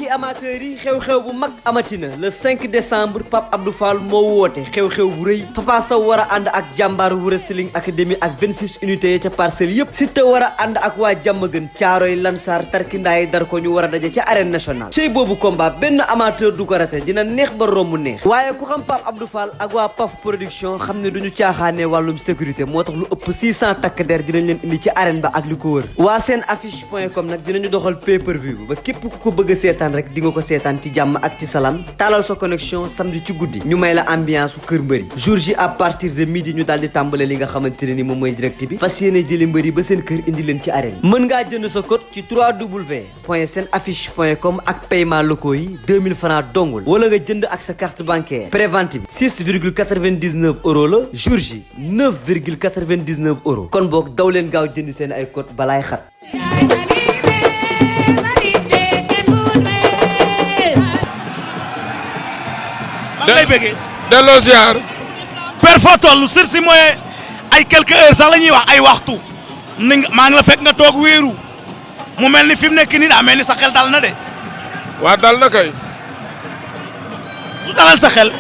mbokki amateurs yi xew-xew bu mag amatina le 5 décembre Pape Abdou Fall moo woote xew-xew bu rëy Papa Sow war a ànd ak jàmbaar Wrestling Academy ak 26 unités ya ca parcelles yëpp Siteu war a ànd ak waa Jàmmagën Caaroy Lansar Tarkindaay dar ko ñu war a daje ca arène nationale cey boobu combat benn amateur du ko rate dina neex ba romb neex waaye ku xam Pape Abdou Fall ak waa PAF production xam ne duñu caaxaane wàllum sécurité moo tax lu ëpp 600 takk der dinañ leen indi ci arène ba ak li ko wër waa seen affiche.com nag dinañu doxal pay-per-view ba képp ku ko bëgg a seetaan rek di nga ko seetaan ci jàmm ak ci salaam taalal sa connexion samedi ci guddi ñu may la ambiance su kër mbëri jour ji à partir de midi ñu daal di tàmbale li nga xamante ne ni moom mooy direct bi fas yéene jëli mbëri ba seen kër indi leen ci arène mën ngaa jënd sa code ci www.senaffiche.com ak paiement locaux yi 2000 francs dongul wala nga jënd ak sa carte bancaire prévente bi 6,99 euros la jour ji 9,99 euros kon boog daw leen gaaw jënd seen ay code balaay xat lay bëggee delloo ziar per foo toll sur si mooy ay quelques heures sax la ñuy wax ay waxtu ni maa ngi la fekk nga toog wéeru mu mel ni fi mu nekk nii daa mel ni sa xel dal na de waa dal na kay lu dalal sa xel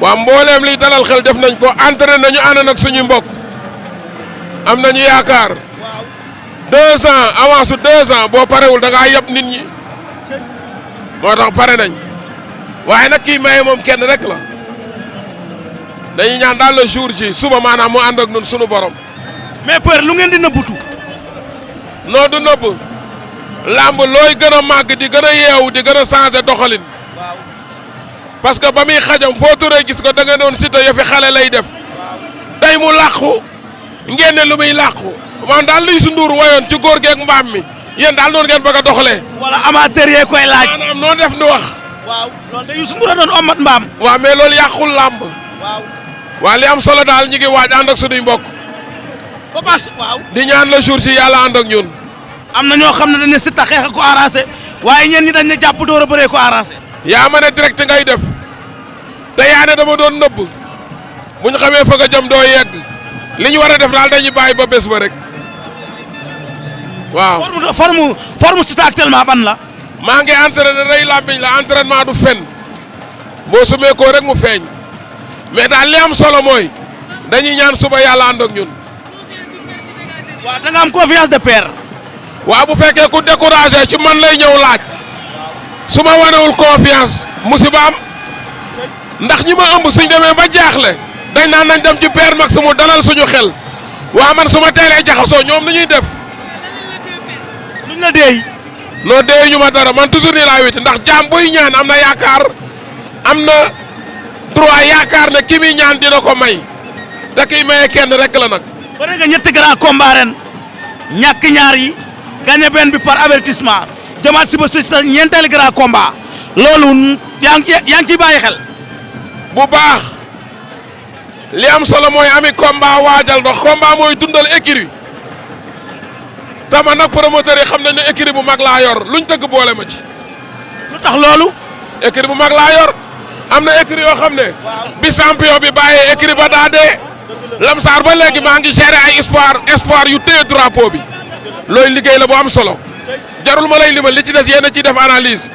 waa mbooleem liy dalal xel def nañ ko entraîné nañu ànd nag suñu mbokk am nañu yaakaar 2 ans avance su 2 ans boo parewul da ngaa yab nit ñi moo tax pare nañ waaye nag kii maye moom kenn rek la dañuy ñaan daal le jour ji suba maanaam mu ànd ak ñun sunu borom. mais peur lu ngeen di nëbbutu. noo du nëbb làmb looy gën a màgg di gën a yeewu di gën a changé doxalin. waaw parce que ba muy xajam foo turee gis ko da nga doon Siteu yëfi xale lay def. tey mu làqu ngeen ne lu muy làqu man daal luy sunduur woyoon ci góor geeg mbaam mi yéen daal noonu ngeen bëgg a doxalee. wala amateur yee koy laaj. maanaam noo def nu wax. waaw loolu de Youssou Ndour a doon omat mbaam. waaw mais loolu yàqul làmb. waaw. waa li am solo daal ñu ngi waaj ànd ak sunuy mbokk. Papa waaw. di ñaan le jour ci yàlla ànd ak ñun. am na ñoo xam ne dañ ne Siteu xeex ko arrangé waaye ñenn ñi dañ ne jàpp door a bëree ko arrangé. yaa ma ne direct ngay def te yaa ne dama doon nëbb bu ñu xamee fa nga jëm doo yegg li ñu war a def daal dañuy bàyyi ba bés ba rek waaw. forme Siteu actuellement ban la. maa ngi entraîné rey làmmiñ la entraînement du fen boo sumee ko rek mu feeñ mais daal li am solo mooy dañuy ñaan suba yàlla ànd ak ñun. waaw da nga am confiance de père. waaw bu fekkee ku découragé ci man lay ñëw laaj su ma wanewul confiance musiba am ndax ñi ma ëmb suñ demee ba jaaxle dañ naan nañ dem ci père max mu dalal suñu xel waa man su ma teelee jaxasoo ñoom ni ñuy def. luñ la deey. non deeyu ñu ma dara man toujours nii laa witi ndax jaam buy ñaan am na yaakaar am na droit yaakaar ne ki muy ñaan dina ko may te kiy maye kenn rek la nag. bëri nga ñetti grand combat ren ñàkk ñaar yi gagné benn bi par avertissement jamaat si ba sa ñeenteel grand combat loolu yaa ngi ciy bàyyi xel. bu baax li am solo mooy ami combat waajal ndox combat mooy dundal écurie tama nag promoteur yi xam nañ ne écurie bu mag laa yor luñ tëgg boole ma ci. lu tax loolu. écurie bu mag laa yor am na écurie yoo xam ne. bi champion bi bàyyee écurie ba daa dee. Lamsaar ba léegi maa ngi gérer ay espoir yu téye drapeau bi looy liggéey la bu am solo jarul ma lay limal li ci des yéen a ciy def analyse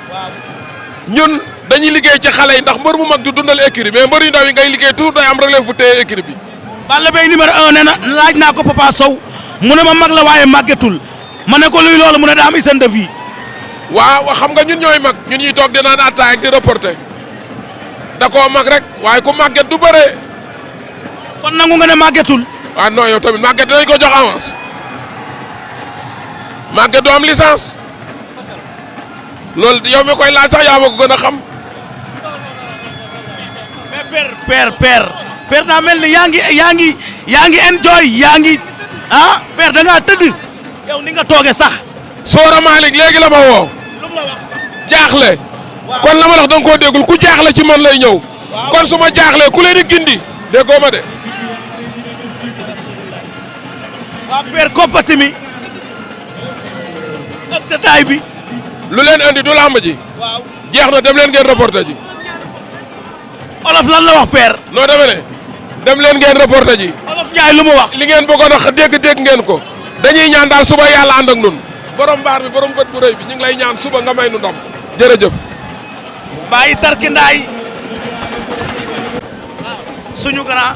ñun dañuy liggéey ci xale yi ndax mbër mu mag du dundal écurie mais mbër yu ndaw yi ngay liggéey toujours day am relève bu téye écurie bi. Balla Gaye numéro 1 nee na laaj naa ko Papa Sow mu ne ma mag la waaye màggetul ma ne ko luy loolu mu ne daa am hygiène de vie. waaw xam nga ñun ñooy mag ñun ñuy toog di naan attaay ak di reporter da koo mag rek waaye ku màgget du bëree. kon nangu nga ne màggetul. waaw non yow tamit màgget dañ ko jox avance màgget du am licence loolu yow mi koy laaj sax yaa ma ko gën a xam. mais père daa mel ni yaa ngi enjoy yaa ngi ah père da ngaa tëdd yow ni nga tooge sax. Soora Malick léegi la ma woo. lu mu la wax. jaaxle. kon la ma wax da nga koo déggul ku jaaxle ci man lay ñëw. kon su ma jaaxlee ku leen di gindi. déggoo ma de. waa père koppati mi ak tataay bi. lu leen andi du làmb ji. waaw jeex na dem leen ngeen reporté ji. olof lan la wax père. noo demee ne dem leen ngeen reporté ji. olof Njaay lu mu wax. li ngeen bëggoon a dégg ngeen ko dañuy ñaan daal suba yàlla ànd ak nun borom mbaar bi borom bët bu rëy bi ñu ngi lay ñaan suba nga may nu ndam. jërëjëf. bàyyi tarkindaay suñu grand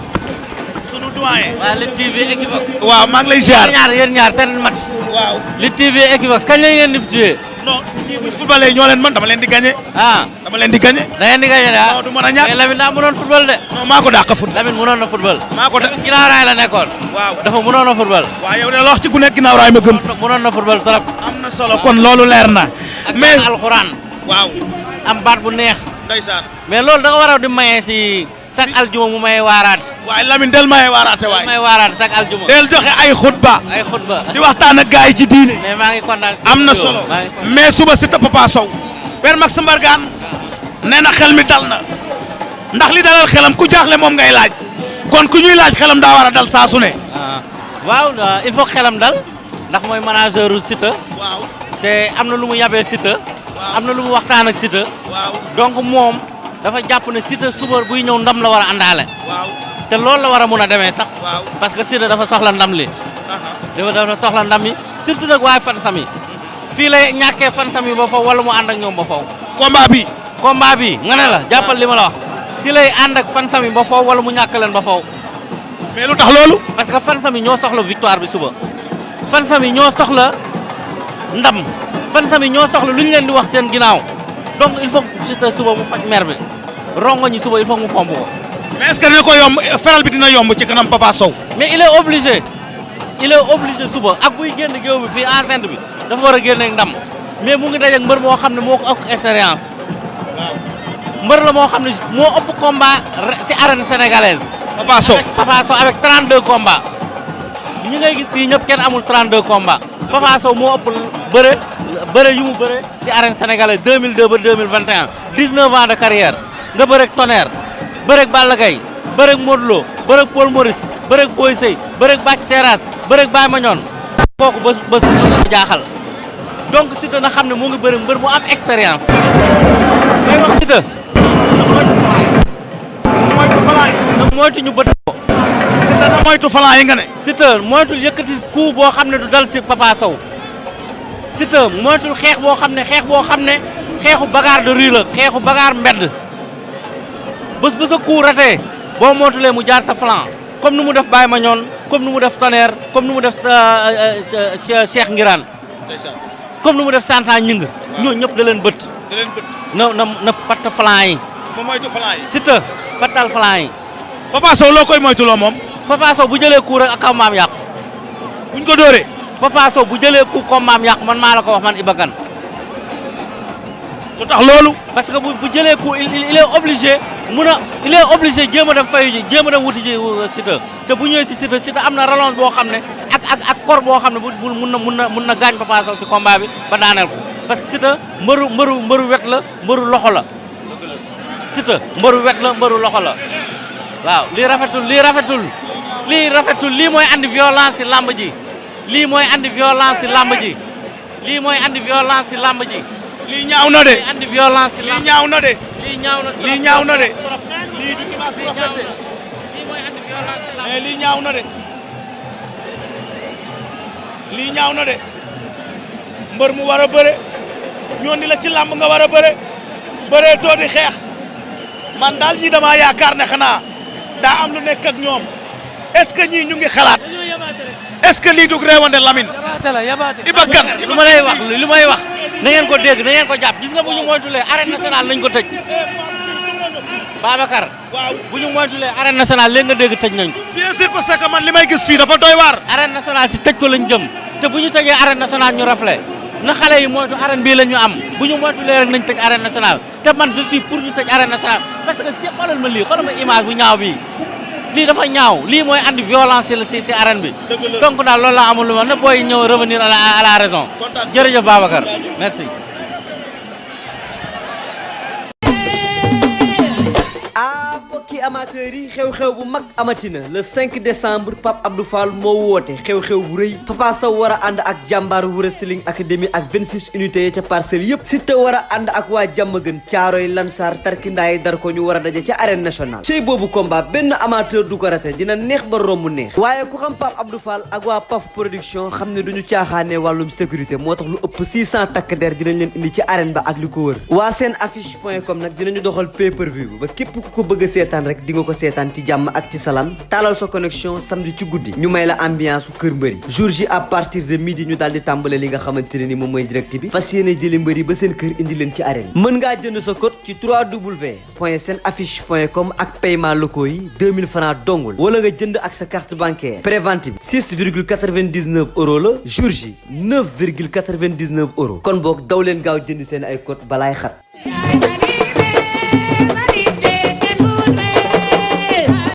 suñu doyen. waaw Lutte TV Equivox. waaw maa ngi lay ziar. yéen ñaar seen match. waaw Lutte TV Equivox kañ la ngeen di jouer. non ñii buñ footballee ñoo leen man dama leen di gagné. dama leen di gagné. da ngeen di gagné daal. non du mën a ñàkk mais Lamine daa mënoon football de. non maa ko dàq football. Lamine mënoon na football. maa ko dàq ginnaaw raay la nekkoon. waaw dafa mënoon na football. waaw yow de la wax ci ku nekk ginnaaw raay ma gëm. mënoon na football trop. am na solo kon loolu leer na. mais ak alxuraan. waaw. am baat bu neex. ndeysaan. mais loolu da nga war a di maye si chaque aljuma mu may waaraat. waaye Lamine del maye waaraate waay. may waaraat chaque aljuma. del joxe ay xutba. ay xutba. di waxtaan ak gars yi ci diine. mais maa ngi kontaan si am na solo mais suba si Papa Sow. Père Max Mbargane nee na xel mi dal na ndax li dalal xelam ku jaaxle moom ngay laaj kon ku ñuy laaj xelam daa war a dal saa su ne. waaw il faut xelam dal ndax mooy manager u Siteu. waaw te am na lu mu yabee Siteu. am na lu mu waxtaan ak Siteu. waaw donc moom dafa jàpp ne Siteu suba buy ñëw ndam la war a àndaale. waaw te loolu la war a mun a demee sax. waaw parce que Siteu dafa soxla ndam li. dafa soxla ndam yi surtout nag waaye fan sami fii lay ñàkkee fan sami ba faw wala mu ànd ak ñoom ba faw. combat bi nga ne la jàppal li ma la wax si lay ànd ak fan sami ba faw wala mu ñàkk leen ba faw. mais lu tax loolu. parce que fan sami ñoo soxla victoire bi suba fan sami ñoo soxla ndam fan sami ñoo soxla lu ñu leen di wax seen ginnaaw donc il faut que Siteu suba mu faj mer bi rongo ñi suba il faut mu fomb ko. mais est-ce que dina ko yomb feral bi dina yomb ci kanam Papa Sow. mais il est obligé suba ak buy génn géew bi fii enceinte bi dafa war a génne ndam mais mu ngi dajeeg mbër moo xam ne moo ko ëpp expérience. mbër la moo xam ne moo ëpp combat ci arène sénégalaise. Papa Sow avec 32 combats ñi ngay gis fii ñëpp kenn amul 32 combats Papa Sow moo ëpp bëre yu mu bëre ci arène sénégalaise 2002 ba 2021 19 ans de carrière nga bëreeg Tonnerre bëreeg Balla Gaye bëreeg Modou Lo bëreeg Paul Maurice bëreeg Boy Sey bëreeg Bac Seras bëreeg Baye Mañone kooku bés jaaxal donc Siteu na xam ne moo ngi bëri mbër mu am expérience may wax Siteu na moytu ñu bët ko Siteu na moytu falan yi nga ne. Siteu moytul yëkkati coup boo xam ne du dal si Papa Sow Siteu moytul xeex boo xam ne xeexu bagarre de rue la xeexu bagarre mbedd bés ba sa coup raté boo moytulee mu jaar sa flanc comme nu mu def Baye Mañone comme nu mu def Tonnerre comme nu mu def Cheikh Ngirane comme nu mu def Santa Ñing ñoo ñëpp da leen bët na fatt flanc yi mu moytu falan yi. Siteu fattal flanc yi. Papa Sow loo koy moytuloo moom. Papa Sow bu jëlee coup rek ak kaw maam yàqu. buñ ko dóoree. Papa Sow bu jëlee coup comme maam yàqu man maa la ko wax man Iba Kane. lu tax loolu. parce que bu jëlee coup il est obligé il est obligé jéem a dem fayu ji jéem a dem wuti ji Siteu te bu ñëwee si Siteu am na relance boo xam ne ak kor boo xam ne bu mun na gaañ Papa Sow ci combat bi ba daaneel ko parce que Siteu mbëru wet la mbëru loxo la. Siteu mbëru wet la mbëru loxo la waaw lii rafetul lii mooy andi violence ci lamb ji lii mooy andi violence ci lamb ji lii mooy andi violence ci lamb ji. lii ñaaw na de. lii andi violence ci lamb lii ñaaw na de. lii ñaaw na lii ñaaw na de. lii du image bu rafet de. lii mooy andi violence ci lamb mais lii ñaaw na de. lii ñaaw na de. mbër mu war a bëre ñoo ni la ci lamb nga war a bëree too di xeex. man daal ñii damaa yaakaar ne xanaa daa am lu nekk ak ñoom est-ce que ñii ñu ngi xalaat est-ce que lii dug réewande Lamine. Iba Kane lu ma lay wax lu may wax na ngeen ko dégg na ngeen ko jàpp gis nga bu ñu moytulee arène nationale lañ ko tëj Babacar. waaw bu ñu moytulee arène nationale léegi nga dégg tëj nañ ko. bien sûr parce que man li may gis fii dafa doy waar. arène nationale si tëj ko lañ jëm te bu ñu tëjee arène nationale ñu rafle na xale yi moytu arène bii la ñu am bu ñu moytulee rek nañ tëj arène nationale te man je suis pour ñu tëj arène nationale parce que si xoolal ma lii xoolal ma image bu ñaaw bii lii dafa ñaaw lii mooy andi violence si arène bi donc daal loolu la amul lu ma na booy ñëw revenir à la raison jërëjëf Babacar merci. mbokki amateurs yi xew-xew bu mag amatina le 5 décembre Pape Abdou Fall moo woote xew-xew bu rëy Papa Sow war a ànd ak jàmbaar Wrestling Academy ak 26 unités ya ca Parcelles yëpp Siteu war a ànd ak waa Jàmmagën Caaroy Lansar Tarkindaay dar ko ñu war a daje ca arène nationale cey boobu combat benn amateur du ko rate dina neex ba romb neex waaye ku xam Pape Abdou Fall ak waa Paf production xam ne duñu caaxaane wàllum sécurité moo tax lu ëpp 600 takk der dinañ leen indi ci arène ba ak li ko wër waa seen affiche.com nag dinañu doxal pay-per-view ba képp ku ko bëgg a seetaan rek di nga ko seetaan ci jàmm ak ci salaam taalal sa connexion samedi ci guddi ñu may la ambiance su kër mbëri jour ji à partir de midi ñu daal di tàmbale li nga xamante ne ni moom mooy direct bi fas yéene jëli mbëri ba seen kër indi leen ci arène mën ngaa jënd sa code ci www.senaffiche.com ak paiement locaux yi 2000 francs dongul wala nga jënd ak sa carte bancaire prévente bi 6,99 € la jour ji 9,99 € kon boog daw leen gaaw jënd seen ay code balaay xat